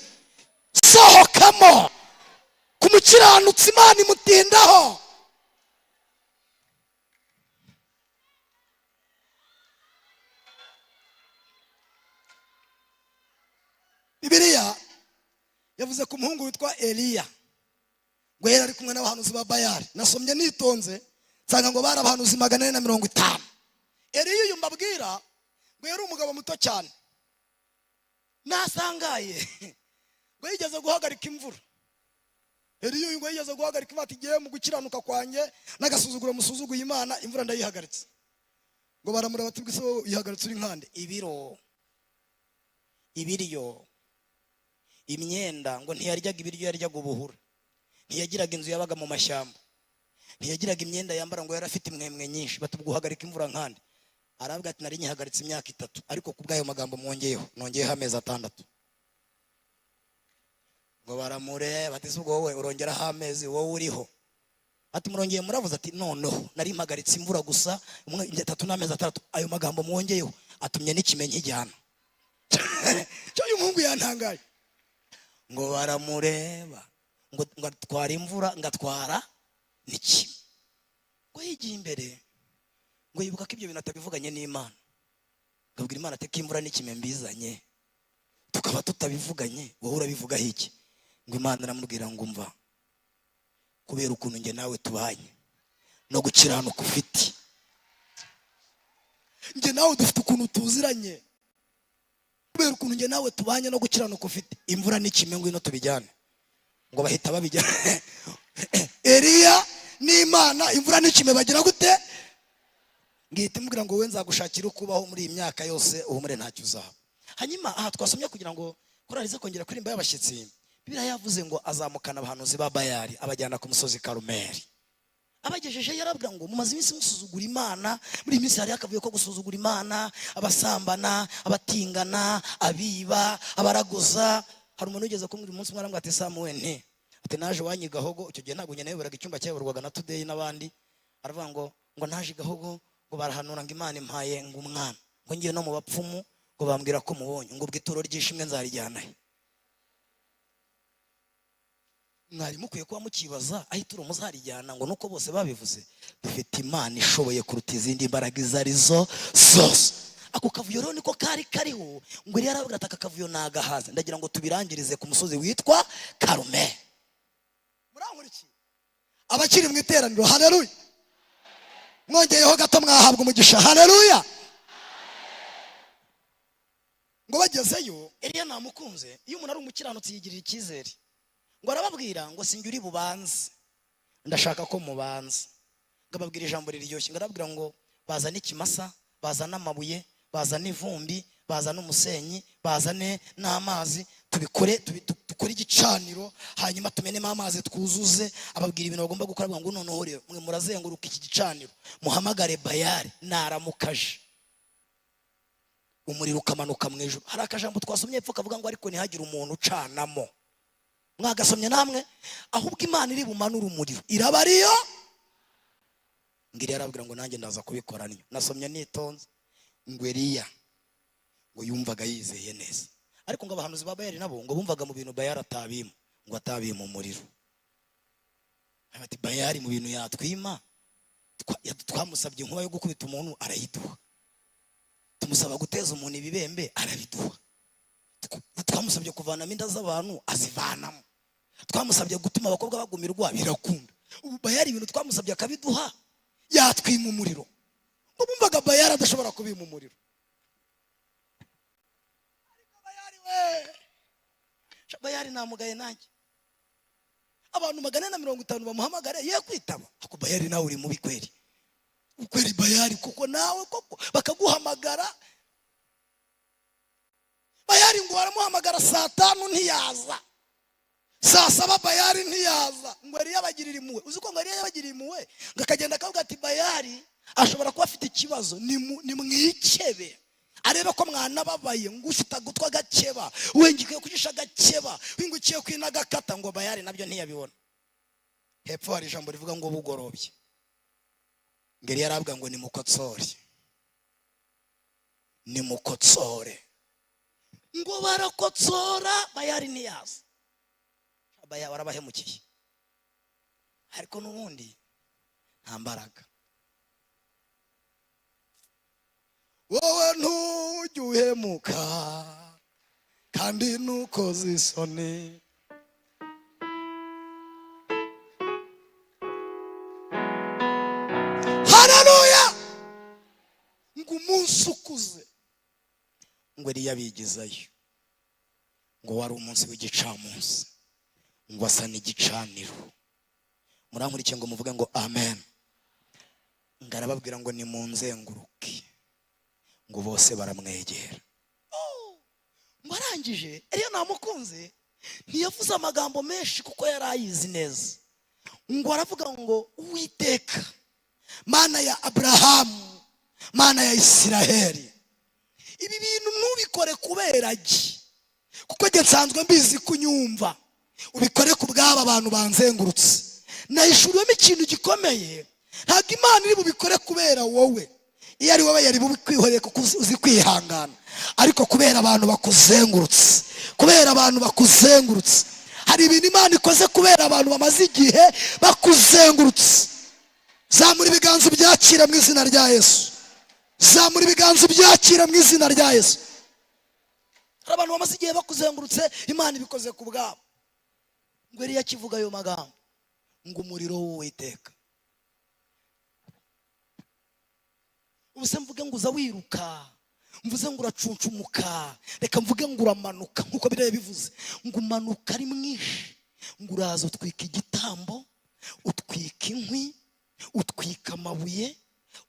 sohokamo. Ku mukiranutsi Imana imutindaho. Bibiliya yavuze ku muhungu witwa Eliya, ngo yari ari kumwe n'abahanuzi ba Bayali. Nasomye nitonze, nsanga ngo bari abahanuzi 450. Eliya uyu mbabwira, ngo yari umugabo muto cyane nasangaye, ngo yigeze guhagarika imvura. Eliya uyu ngo yigeze guhagarika imvura, ati: "Igihe mu gukiranuka kwanjye n'agasuzuguro musuzuguye Imana, imvura ndayihagaritse." Ngo baramureba bati: "Bwise wowe uyihagaritse uri nkande?" Ibiro, ibiryo, imyenda, ngo ntiyaryaga ibiryo, yaryaga ubuhura. Ntiyagiraga inzu, yabaga mu mashyamba. Ntiyagiraga imyenda yambara, ngo yari afite imwemwe nyinshi. Bati: "Guhagarika imvura nkande?" Aravuga ati: "Nari nyihagaritse imyaka 3, ariko ku bw'ayo magambo mwongeyeho, nongeyeho amezi 6." Ngo baramureba bati: "Ubwo wowe urongeraho amezi, wowe uriho?" Ati: "Murongeye muravuze." Ati: "Noneho nari mpagaritse imvura gusa 3 n'amezi 6, ayo magambo mwongeyeho atumye n'ikime nkijyana." Cyo uyu muhungu yantangaye. Ngo baramureba, ngo atwara imvura, ngo atwara n'ikime. Ngo yigiye imbere, ngo yibuka ko ibyo bintu atabivuganye n'Imana. Ngo abwira Imana ati: "Ko imvura n'ikime mbizanye tukaba tutabivuganye, wowe urabivugaho iki?" Ngo Imana iramubwira ngo: "Umva, kubera ukuntu njye nawe tubanye no gukiranuka ufite, njye nawe dufite ukuntu tuziranye, kubera ukuntu njye nawe tubanye no gukiranuka ufite, imvura n'ikime ngwino tubijyane." Ngo bahita babijyana. Eliya n'Imana, imvura n'ikime bagira gute? Ngihita imubwira ngo: "Wowe nzagushakira uko ubaho muri iyi myaka yose, uhumure, ntacyo uzaba." Hanyuma aha twasomye, kugira ngo korali ize kongera kuririmba y'abashyitsi, Bibiliya yavuze ngo azamukana abahanuzi ba Bayali, abajyana ku musozi Karumeli. Abagejeje yarabwira ngo mumaze iminsi musuzugura Imana. Muri iyi minsi hari akavuyo ko gusuzugura Imana, abasambana, abatingana, abiba, abaraguza. Hari umuntu wigeze kumbwira umunsi umwe, arambwira ati: "Samuwe," nti, ati: "Naje iwanyu i Gahogo." Icyo gihe ntabwo njye nayoboraga icyumba, cyayoborwaga na Tudeyi n'abandi. Aravuga ngo naje i Gahogo, ngo barahanura ngo Imana impaye ngo umwana, ngo ngiye no mu bapfumu ngo bambwira ko mubonye, ngo ubwo ituro ry'ishimwe nzarijyana he? Mwari mukwiye kuba mukibaza aho ituro muzarijyana, ngo nuko bose babivuze. Dufite Imana ishoboye kuruta izindi mbaraga izo ari zo zose. Ako kavuyo rero niko kari kariho. Ngo yari yarabwira ati: "Aka kavuyo nagahaze." Ndagira ngo tubirangirize ku musozi witwa Karumeli. Murankurikiye, abakiri mu iteraniro? Haleluya! Mwongeyeho gato mwahabwa umugisha. Haleluya! Ngo bagezeyo, Eliya namukunze. Iyo umuntu ari umukiranutsi yigirira icyizere. Ngo arababwira ngo: "Sinjye uri bubanze, ndashaka ko mubanza." Ngo ababwira ijambo riryoshye. Ngo arababwira ngo bazane ikimasa, bazane amabuye, bazane ivumbi, bazane umusenyi, bazane n'amazi, tubikore, dukore igicaniro, hanyuma tumenemo amazi twuzuze. Ababwira ibintu bagomba gukora. Avuga ngo: "Noneho rero mwe murazenguruka iki gicaniro, muhamagare Bayari. Naramukaje, umuriro ukamanuka mu ijuru." Hari akajambo twasomye hepfo kavuga ngo: "Ariko ntihagire umuntu ucanamo." Mwagasomye namwe? Ahubwo Imana iri bumanure umuriro iraba ariyo. Ngo yarabwira ngo: "Nanjye ndaza kubikora." Niyo nasomye nitonze. Ngo Eliya ngo yumvaga yizeye neza, ariko ngo abahanuzi ba Bayali nabo ngo bumvaga mu bintu Bayali atabima, ngo atabima umuriro. Bati: "Bayali mu bintu yatwima, twamusabye inkuba yo gukubita umuntu arayiduha, tumusaba guteza umuntu ibibembe arabiduha, twamusabye kuvanamo inda z'abantu azivanamo, twamusabye gutuma abakobwa bagumirwa birakunda. Ubu Bayali ibintu twamusabye akabiduha, yatwima umuriro?" Ngo bumvaga Bayali adashobora kubima umuriro. Ariko Bayali we, sha, Bayali namugaye nanjye. Abantu 450 bamuhamagare ye kwitaba? Ako Bayali nawe uri mubi kweri kweri. Bayali kuko nawe koko bakaguhamagara. Bayali ngo baramuhamagara saa 5 ntiyaza, saa 7 Bayali ntiyaza. Ngo yari yabagirira impuhwe. Uzi ko ngo yari yabagiriye impuhwe, ngo akagenda akavuga ati: "Bayali ashobora kuba afite ikibazo, ni mwikebe arebe ko mwanababaye." Ngo ufite agutwi agakeba, wengiye kugisha agakeba, wingukiye kwina agakata. Ngo Bayali nabyo ntiyabibona. Hepfo hari ijambo rivuga ngo bugorobye, ngo yari yarabwa ngo nimukotsore, nimukotsore. Ngo barakotsora, Bayali ntiyaza. Baya warabahemukiye, ariko n'ubundi nta mbaraga. Wowe ntujya uhemuka kandi nukoze isoni. Haleluya! Ngo umunsi ukuze, ngo Eliya abigizayo. Ngo wari umunsi w'igicamunsi, ngo asa n'igicaniro. Murankurikiye? Ngo muvuge ngo amen. Ngo arababwira ngo nimunzenguruke. Ngo bose baramwegera. Ngo arangije, Eliya namukunze, ntiyavuze amagambo menshi kuko yari ayizi neza. Ngo aravuga ngo: "Uwiteka Mana ya Aburahamu, Mana ya Isiraheli, ibi bintu ntubikore kubera ki, kuko njye nsanzwe mbizi kunyumva. Ubikore ku bw'aba bantu banzengurutse." Nahishuriwemo ikintu gikomeye: ntabwo Imana iri bubikore kubera wowe. Iyo ari wowe yari bubikwihoreye kuko uzi kwihangana, ariko kubera abantu bakuzengurutse, kubera abantu bakuzengurutse. Hari ibintu Imana ikoze kubera abantu bamaze igihe bakuzengurutse. Zamura ibiganza ubyakira mu izina rya Yesu. Zamura ibiganza ubyakira mu izina rya Yesu. Hari abantu bamaze igihe bakuzengurutse, Imana ibikoze ku bwabo. Ngo Eliya akivuga ayo magambo, ngo umuriro w'Uwiteka. Ubu se mvuge ngo uza wiruka, mvuze ngo uracuncumuka? Reka mvuge ngo uramanuka nk'uko biriya bivuze, ngo umanuka ari mwinshi. Ngo uraza utwika igitambo, utwika inkwi, utwika amabuye,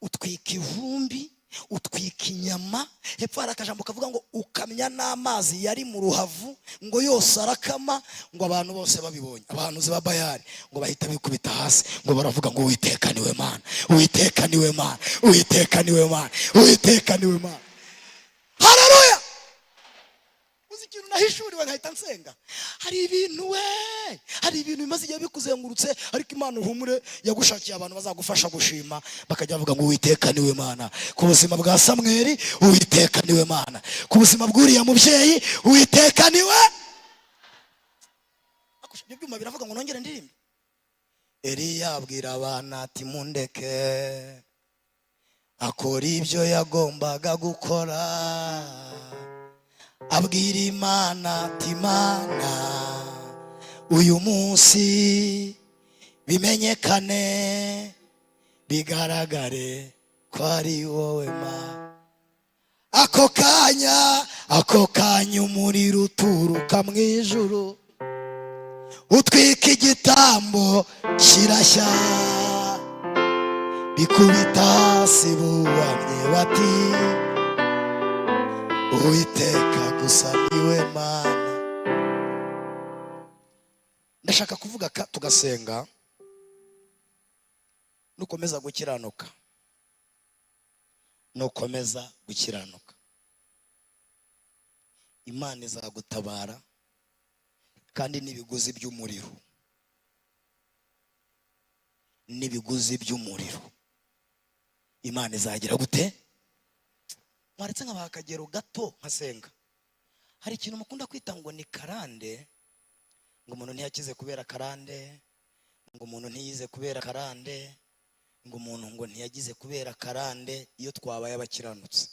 utwika ivumbi. Utwika inyama. Hepfo hari akajambo kavuga ngo ukamya n'amazi yari mu ruhavu, ngo yose arakama. Ngo abantu bose babibonye, abahanuzi ba Bayali ngo bahita bikubita hasi, ngo baravuga ngo: "Uwiteka niwe Mana, Uwiteka niwe Mana, Uwiteka niwe Mana, Uwiteka niwe Mana." Haleluya! Uzi ikintu nahishuriwe nkahita nsenga? Hari ibintu we, hari ibintu bimaze igihe bikuzengurutse, ariko Imana, uhumure, yagushakiye abantu bazagufasha gushima, bakajya bavuga ngo: "Uwiteka niwe Mana ku buzima bwa Samweli, Uwiteka niwe Mana ku buzima bw'uriya mubyeyi, Uwiteka niwe." Ibyo byuma biravuga ngo nongere ndirimbe. Eliya abwira abana ati: "Mundeke." Akora ibyo yagombaga gukora, abwira Imana ati: "Imana, uyu munsi bimenyekane, bigaragare ko ari wowe ma." Ako kanya, ako kanya, umuriro uturuka mu ijuru utwika igitambo, kirashya, bikubita hasi buwamye, bati: "Uwiteka gusa niwe Mana." Ndashaka kuvuga ka tugasenga. Nukomeza gukiranuka, nukomeza gukiranuka, Imana izagutabara, kandi n'ibiguzi by'umuriro, n'ibiguzi by'umuriro Imana izagira gute? Mwaretse nkabaha akagero gato nkasenga. Hari ikintu mukunda kwita ngo ni karande, ngo umuntu ntiyakize kubera karande, ngo umuntu ntiyize kubera karande, ngo umuntu ngo ntiyagize kubera karande. Iyo twabaye abakiranutsi,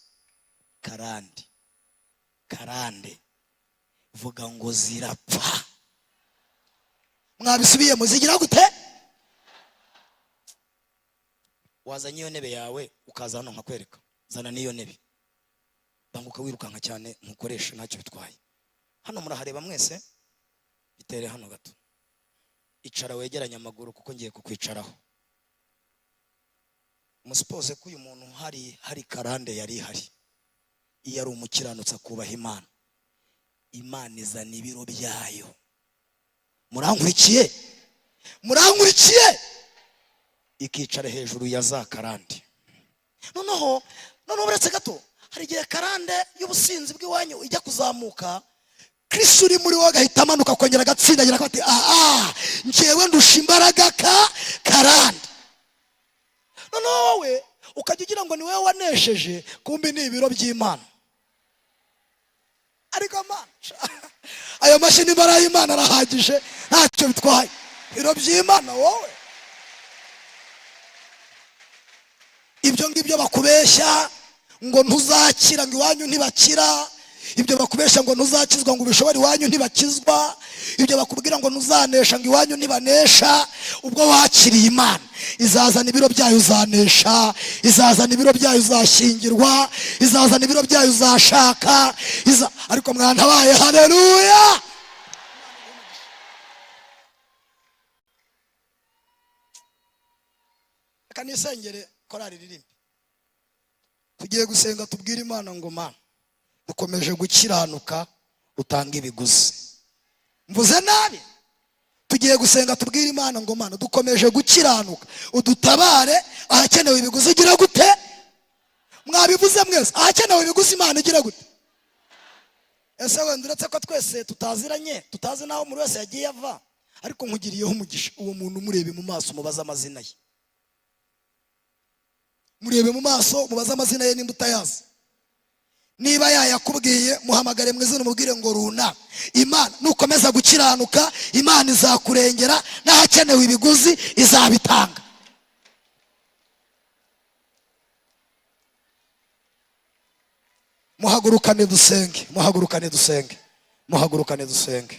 karande, karande, vuga ngo zirapfa. Mwabisubiyemo? Zigira gute? Wazanye iyo ntebe yawe ukaza hano nkakwereka. Zana n'iyo ntebe, banguka, wirukanka cyane, ntukoreshe, ntacyo bitwaye. Hano murahareba mwese. Bitere hano gato, icara wegeranye amaguru kuko ngiye kukwicaraho. Musipoze ko uyu muntu hari karande yari ihari. Iyo ari umukiranutsi akubaha Imana, Imana izana ibiro byayo. Murankurikiye? Murankurikiye? Ikicara hejuru ya za karande. Noneho uretse gato, hari igihe karande y'ubusinzi bw'iwanyu ijya kuzamuka, Kristo uri muri wowe agahita amanuka, akongera agatsindagira, akavuga ati: "Aha njyewe ndusha imbaraga ka karande." Noneho wowe ukajya ugira ngo ni wowe wanesheje, kumbi ni ibiro by'Imana. Ariko Mana, ayo mashyi n'imbaraga y'Imana arahagije, ntacyo bitwaye. Ibiro by'Imana. Wowe ibyo ngibyo bakubeshya ngo ntuzakira, ngo iwanyu ntibakira, ibyo bakubeshya ngo ntuzakizwa, ngo ubishobore, iwanyu ntibakizwa, ibyo bakubwira ngo ntuzanesha, ngo iwanyu ntibanesha, ubwo wakiriye Imana, izazana ibiro byayo, uzanesha. Izazana ibiro byayo, uzashyingirwa. Izazana ibiro byayo, uzashaka. Ariko mwantabaye? Haleluya! Reka nisengere, korari ririmbe. Tugiye gusenga, tubwire Imana ngo: "Mana, dukomeje gukiranuka, utanga ibiguzi." Mvuze nabi? Tugiye gusenga, tubwire Imana ngo: "Mana, dukomeje gukiranuka, udutabare ahakenewe ibiguzi." Ugira gute? Mwabivuze mwese? Ahakenewe ibiguzi, Imana igira gute? Ese wenda uretse ko twese tutaziranye, tutazi n'aho umuntu wese yagiye ava, ariko nkugiriyeho umugisha, uwo muntu umurebe mu maso, umubaze amazina ye. Murebe mu maso, mubaze amazina ye nimba utayazi. Niba yayakubwiye, muhamagare mu izina, umubwire ngo: "Runa, Imana, nukomeza gukiranuka, Imana izakurengera, n'ahakenewe ibiguzi izabitanga." Muhagurukane dusenge, muhagurukane dusenge, muhagurukane dusenge.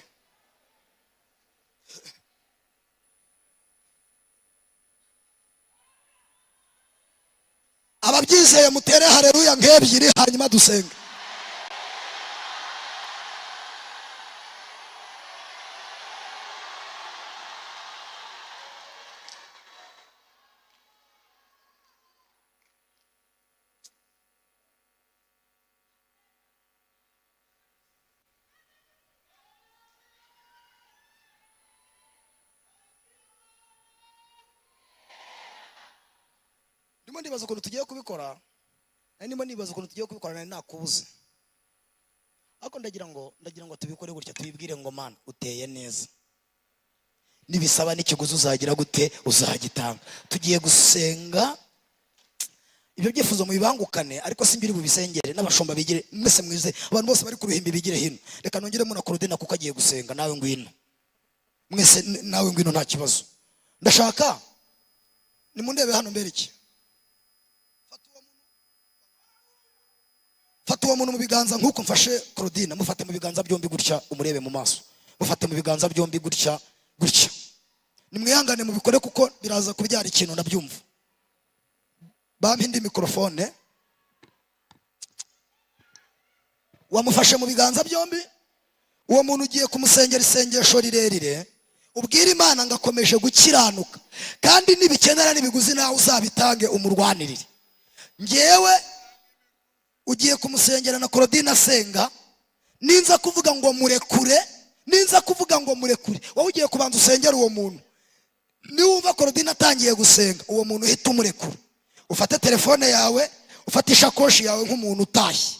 Ababyizeye mutere hareruya nk'ebyiri, hanyuma dusenge. Ndimo ndibaza ukuntu tugiye kubikora, nari ndimo nibaza ukuntu tugiye kubikora, nari nakubuze, ariko ndagira ngo tubikore gutya, tubibwire ngo: "Mana, uteye neza, nibisaba n'ikiguzi uzagira gute? Uzagitanga." Tugiye gusenga, ibyo byifuzo mubibangukane, ariko si mbiri bubisengere, n'abashumba bigire, mwese mwize, abantu bose bari ku ruhimbi bigire hino. Reka nongeremo na Korodina kuko agiye gusenga. Nawe ngwino, mwese, nawe ngwino, nta kibazo. Ndashaka nimundebe hano mbere iki. Fata uwo muntu mu biganza nk'uko mfashe Claudine. Mufate mu biganza byombi gutya, umurebe mu maso. Mufate mu biganza byombi gutya gutya. Nimwihangane mubikore kuko biraza kubyara ikintu, ndabyumva. Bampa indi mikorofone. Wamufashe mu biganza byombi. Uwo muntu ugiye kumusengera isengesho rirerire, ubwire Imana ngo akomeje gukiranuka, kandi nibikenera n'ibiguzi nawe uzabitange, umurwanirire. Ngewe ugiye kumusengera na Claudine asenga, ninza kuvuga ngo murekure, ninza kuvuga ngo murekure, wowe ugiye kubanza usengera uwo muntu. Niwumva Claudine atangiye gusenga, uwo muntu uhita umurekura, ufate telefone yawe, ufate ishakoshi yawe nk'umuntu utashye.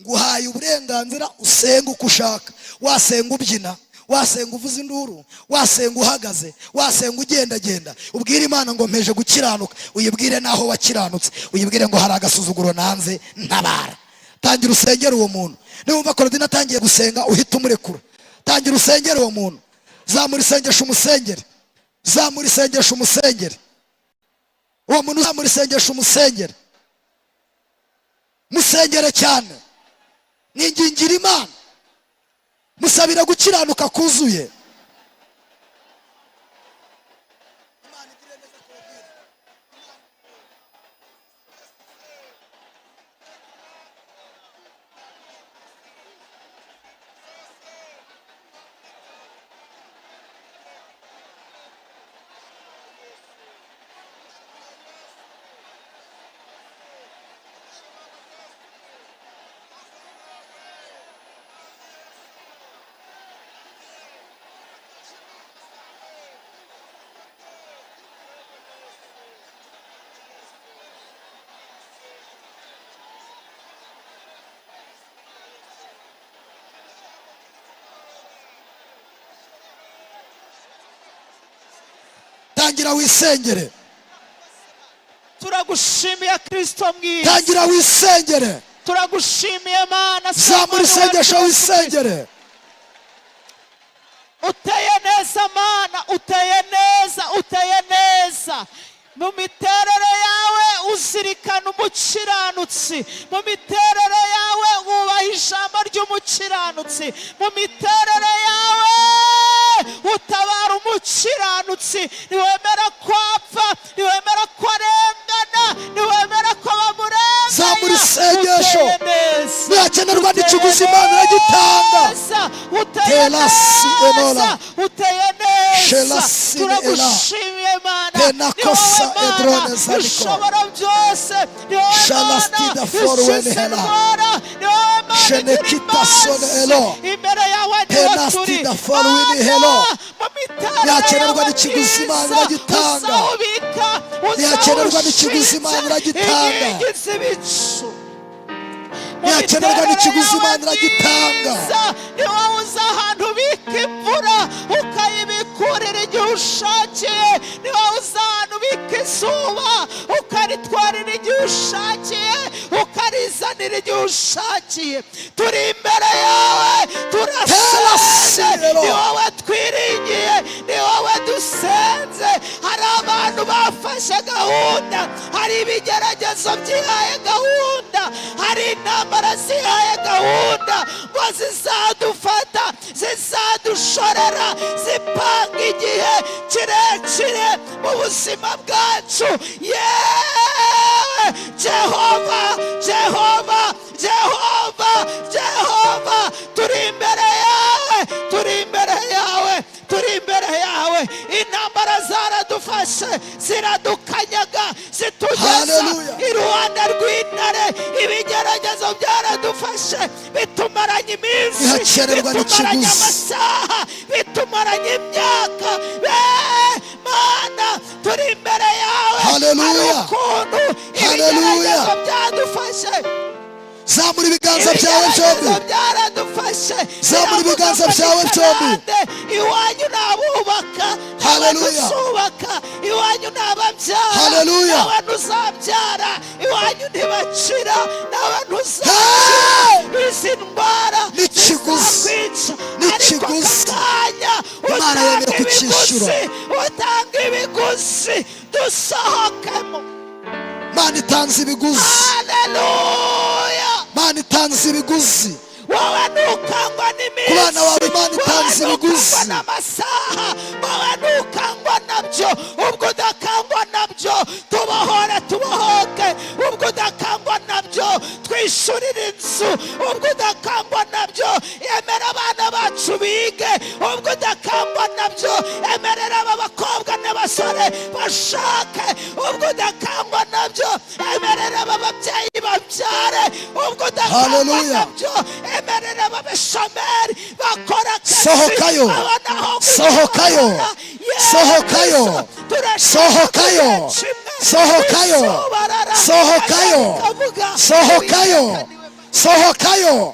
Nguhaye uburenganzira, usenga uko ushaka. Wasenga ubyina, wasenga uvuza induru, wasenga uhagaze, wasenga ugendagenda. Ubwire Imana ngo mpeje gukiranuka, uyibwire n'aho wakiranutse, uyibwire ngo hari agasuzuguro nanze, ntabara. Tangira usengere uwo muntu. Niwumva Claudine atangiye gusenga, uhita umurekura. Tangira usengere uwo muntu. Zamura isengesho umusengere, zamura isengesho umusengere uwo muntu, zamura isengesho umusengere, musengere cyane. Ningingira Imana, musabira gukiranuka kuzuye. Imana igirire neza Claudine. Tangira wisengere. Turagushimiye, Kristo mwiza. Tangira wisengere. Turagushimiye, Mana. Zamura isengesho wisengere. Uteye neza, Mana, uteye neza, uteye neza. Mu miterere yawe uzirikana umukiranutsi, mu miterere yawe wubaha ijambo ry'umukiranutsi, mu miterere yawe utabara umukiranutsi. Ntiwemera ko apfa, ntiwemera ko arengana, ntiwemera ko bamurenganya. Zamura isengesho. Uteye neza. Nihakenerwa Uteye n'ikiguzi, Imana iragitanga. neza, uteye Terasi neza, enola. uteye neza. Shelasi ela. Turagushimiye, Mana. Penakosa Ni wowe Mana edrone zaniko. ushobora byose, ni wowe Mana Shalastida forwen ukiza hela. indwara, ni wowe Mana igira Shenekita sone imbabazi. elo. Imbere yawe niho turi, Penastida forwin Mana, helo. mu miterere Ntihakenerwa yawe n'ikiguzi, Imana myiza, iragitanga. uzawubika, Ntihakenerwa n'ikiguzi, Imana uzawushinze iragitanga. inkingi z'ibicu. Mu Ntihakenerwa miterere n'ikiguzi, yawe Imana iragitanga. myiza, ni wowe uzi ahantu ubika imvura ukayibikurira igihe ushakiye, ni wowe uzi ahantu ubika izuba ukaritwarira igihe ushakiye, ukarizanira igihe ushakiye. Turi imbere yawe, turasenze, Terasiro. ni wowe twiringiye, ni wowe dusenze. Hari abantu bafashe gahunda, hari ibigeragezo byihaye gahunda, hari intambara zihaye gahunda ngo zizadufata, zizadushorera, zipanga igihe kirekire mu buzima bwacu. Yewe Jehova, Jehova, Jehova, Jehova, turi imbere yawe, turi imbere yawe, turi imbere yawe. Intambara zaradufashe, ziradukanyaga, zitugeza Hallelujah. iruhande rw'intare. Ibigeragezo byaradufashe, bitumaranye iminsi, Ntihakenerwa bitumaranye n'ikiguzi. amasaha, bitumaranye imyaka. Be Mana. Mana, turi imbere yawe. Haleluya. Hari ukuntu Haleluya. ibigeragezo byadufashe. Zamura ibiganza byawe Ibigeragezo byombi. byaradufashe. Zamura Biravuga ibiganza ngo byawe ni byombi. karande. Iwanyu ni abubaka, Haleluya. n'abazubaka. Iwanyu ni ababyara, Haleluya. n'abantu uzabyara. Iwanyu ntibakira, n'abantu uzakira. Izi ndwara N'ikiguzi. zizakwica. N'ikiguzi. Ariko aka kanya Imana utanga yemeye kucyishyura. ibiguzi, utanga ibiguzi, dusohokemo. Mana itanze ibiguzi. Haleluya. Mana itanze ibiguzi. Wowe ntukangwa n'iminsi. Ku bana bawe Imana itanze Wowe ibiguzi. ntukangwa n'amasaha. Wowe ntukangwa nabyo. Ubwo udakangwa nabyo, tubohore, tubohoke. Ubwo udakangwa nabyo, twishyurire inzu. Ubwo udakangwa nabyo, emera abana bacu bige. Ubwo udakangwa nabyo, emerera aba bakobwa n'abasore bashake. Ubwo udakangwa nabyo, emerera aba babyeyi babyare. Ubwo udakangwa Hallelujah. nabyo, emerera ababeshomeri bakora akazi, Sohokayo. babona aho Sohokayo. gukorera. Yesu, Sohokayo. turashaka Sohokayo. kugira kimwe. Sohokayo. Izuba rara- Sohokayo. rikavuga, Sohokayo. Uwiteka niwe Mana. Sohokayo.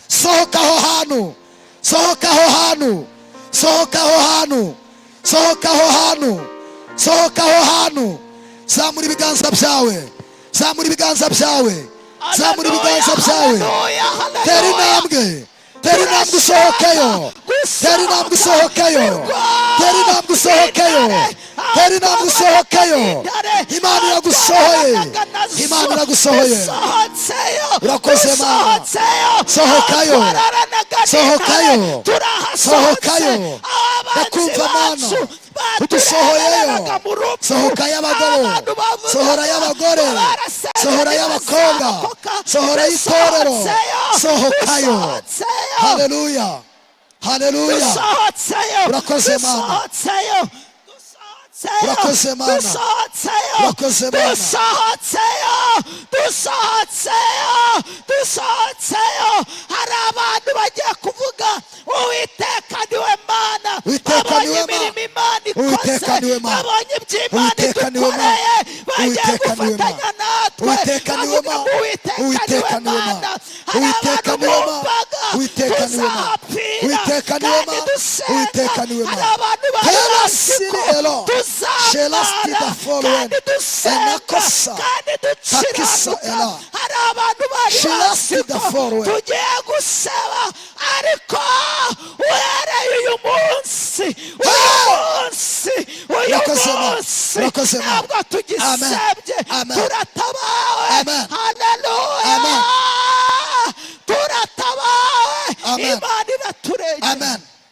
Sohoka aho hantu, sohoka aho hantu, sohoka aho hantu, sohoka aho hantu, sohoka aho hantu. Zamura ibiganza byawe, zamura ibiganza byawe, zamura ibiganza byawe. Haleluya, haleluya. Tera intambwe, tera intambwe usohokeyo, tera intambwe usohokeyo, tera intambwe usohokeyo, tera intambwe usohokeyo. Imana iragusohoye, Imana iragusohoye. Urakoze, Mana. Sohokayo. Sohokayo. Sohokayo. Ndakumva, Mana. Udusohoyeyo. Sohokayo abagabo, sohorayo abagore, sohorayo abakobwa, sohorayo itorero. Sohokayo. Haleluya, haleluya. Dusohotseyo. Urakoze, Mana. Dusohotseyo, dusohotseyo. Urakoze, Mana. Dusohotseyo. Urakoze, Mana. Dusohotseyo, dusohotseyo, dusohotseyo. Hari abantu bagiye kuvuga: "Uwiteka niwe Mana." Uwiteka Babonye niwe Mana. imirimo Imana ikoze. Uwiteka niwe Mana. Babonye ibyo Imana Uwiteka niwe Mana. idukoreye. Bagiye Uwiteka niwe Mana. gufatanya natwe. Uwiteka niwe Bavuga Mana. ngo: "Uwiteka Uwiteka niwe niwe Mana. Mana." Hari Uwiteka abantu niwe Mana. bumvaga Uwiteka niwe Mana. tuzahapfira Uwiteka niwe kandi Mana. dusenga. Uwiteka niwe Hari Mana. abantu bari Hela bazi ko siri elo. Shelasti tuzamara da folwen. kandi dusenga Enakosa. kandi Takisa dukiranuka. ela. Hari abantu bari Shelasti bazi da ko forwen. tugiye guseba, ariko uhereye uyu munsi, uyu munsi, uyu Urakoze, Mana. munsi, Urakoze, Mana. ntabwo tugisebye. Amen. Turatabawe. Amen. Haleluya. Amen. Turatabawe. Amen. Imana iraturengera. Amen.